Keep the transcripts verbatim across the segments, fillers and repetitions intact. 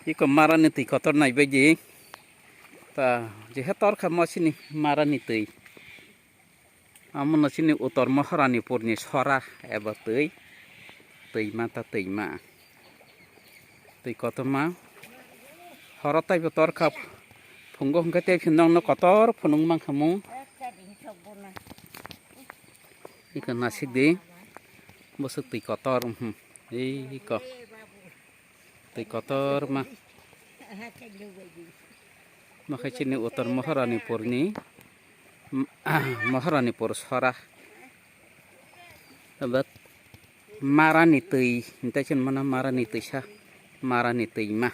Iko marani twi kotor naibaidi. Ta jehe torkha mo chini marani twi. Amono chini Uttor Moharanipurni sora eba twi. Twima ta twima. Twi kotorma. Horo taibo torkha phungo hwnkhe tei phino nokno kotor phunuk mankha mung. Iko nasikdi. Bwswk twi kotor. Mhm. Ei iko. Twi kotor ma. Makhai chini Uttor Moharanipurni, Moharanipur sora. Obo marani twi, hintai chini mano marani twisa, marani twima.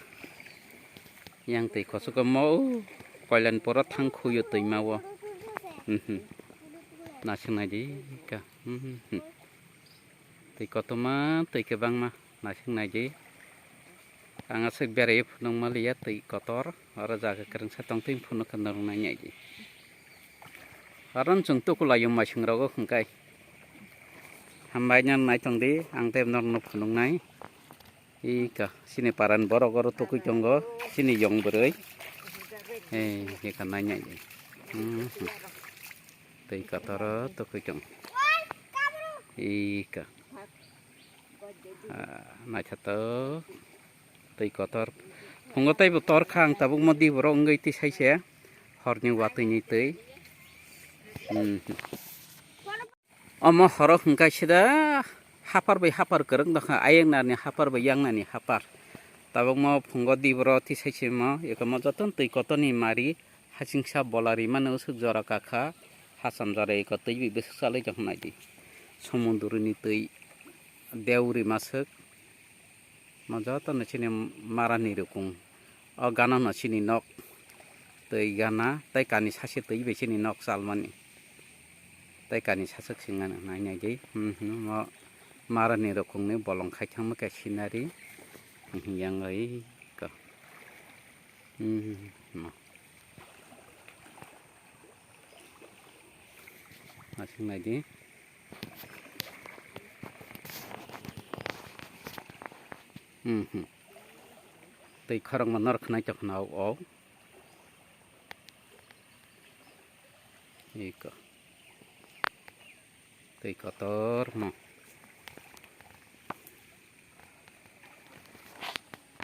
Yang twi kochok mo, Koilanpuro thang khuyo twima o. Mhm. Naising naidi ka. Mhm. Twi kotorma, twi kwbangma. Naising naidi. Ang aswk beraiwi phunuk maliya twi kotor. Oro jaga kwrwngsa tongtwi phunuk khe norok nai naidi. Aro chwng tukulaiyo maising rogo hwnkhe. Hambai nang nai tongdi, ang tei norokno phunuknai. Ika, chini parani borok oro tukui tongo, chini yong bwrwi. Ei, ika nai naidi. Hmm. Twi kotoro tukui tongo. Ika. Ah, naithotok. Twi kotor. Phungo teibo tor kha ang tabukmo di borok wngwi twi saise. Horni watwini twi. Hmm. Omo horo hwnkha sida hapar bai hapar kwrwng tongkha, ayang nani hapar bai yang nani hapar. Tabukmo phungo di borok twi saisimo, ekomo jotono twi kotorni mari. Hasingsa bola rimani usuk jora kakha, hasam jora eko twi bai bwswk chalwi tong naidi. Somudroni twi deu rimaswk, mo jotono chini marani rukung. O gana no chini nok, twi gana, tei kani sase twi bai chini nok chalmani. Tei kani saswk singano nai naidi, hmm, hmm, mo marani rukungni bolong khai thangma khe scenery, hmm, yang oi ko. Hmm, hmm, hmm. Aswk naidi. Hmm, hmm. Tei khorokma norok khnai tongkha na o. Iko. Tei kotor mo.